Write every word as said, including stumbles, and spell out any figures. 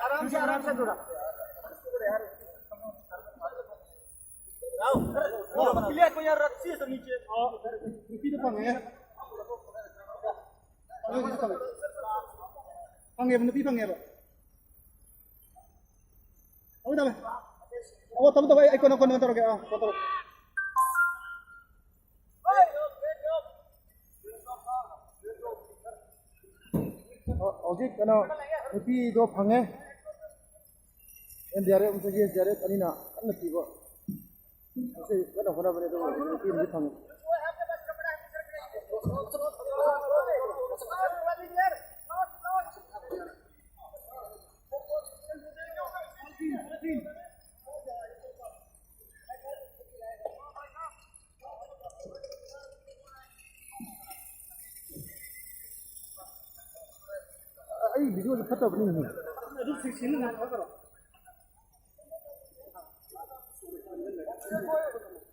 आराम से, आराम से थोड़ा। ꯅꯨꯄꯤꯗ ꯐꯪꯉꯦ꯫ ꯐꯪꯉꯦꯕ, ꯅꯨꯄꯤ ꯐꯪꯉꯦꯕ꯫ ꯇꯧꯋꯦ, ꯇꯧꯋꯦ꯫ ꯑꯣ, ꯇꯧꯕ, ꯇꯧꯕ꯫ ꯑꯩ, ꯑꯩ ꯀꯣꯟꯅ, ꯀꯣꯟꯅ ꯇꯧꯔꯒꯦ꯫ ꯑꯥ, ꯀꯣꯟꯅ ꯇꯧꯔꯒꯦ꯫ ꯍꯧꯖꯤꯛ ꯀꯩꯅꯣ, ꯅꯨꯄꯤꯗꯣ ꯐꯪꯉꯦ꯫ ꯑꯦꯟ ꯗꯤ ꯑꯥꯔ ꯑꯦꯐ ꯑꯃꯁꯨꯡ ꯑꯦꯁ ꯗꯤ ꯑꯥꯔ ꯑꯦꯐ ꯑꯅꯤꯅ ꯀꯟꯅ ꯊꯤꯕ꯫ ꯉꯁꯤ ꯀꯟꯅ ꯍꯣꯠꯅꯕꯅꯦ, ꯑꯗꯨꯕꯨ ꯅꯨꯄꯤ ꯑꯃꯗꯤ ꯐꯪꯉꯦ꯫ ꯑꯩ ꯚꯤꯗꯤꯑꯣꯁꯦ ꯐꯠꯇꯕꯅꯤꯅꯦ꯫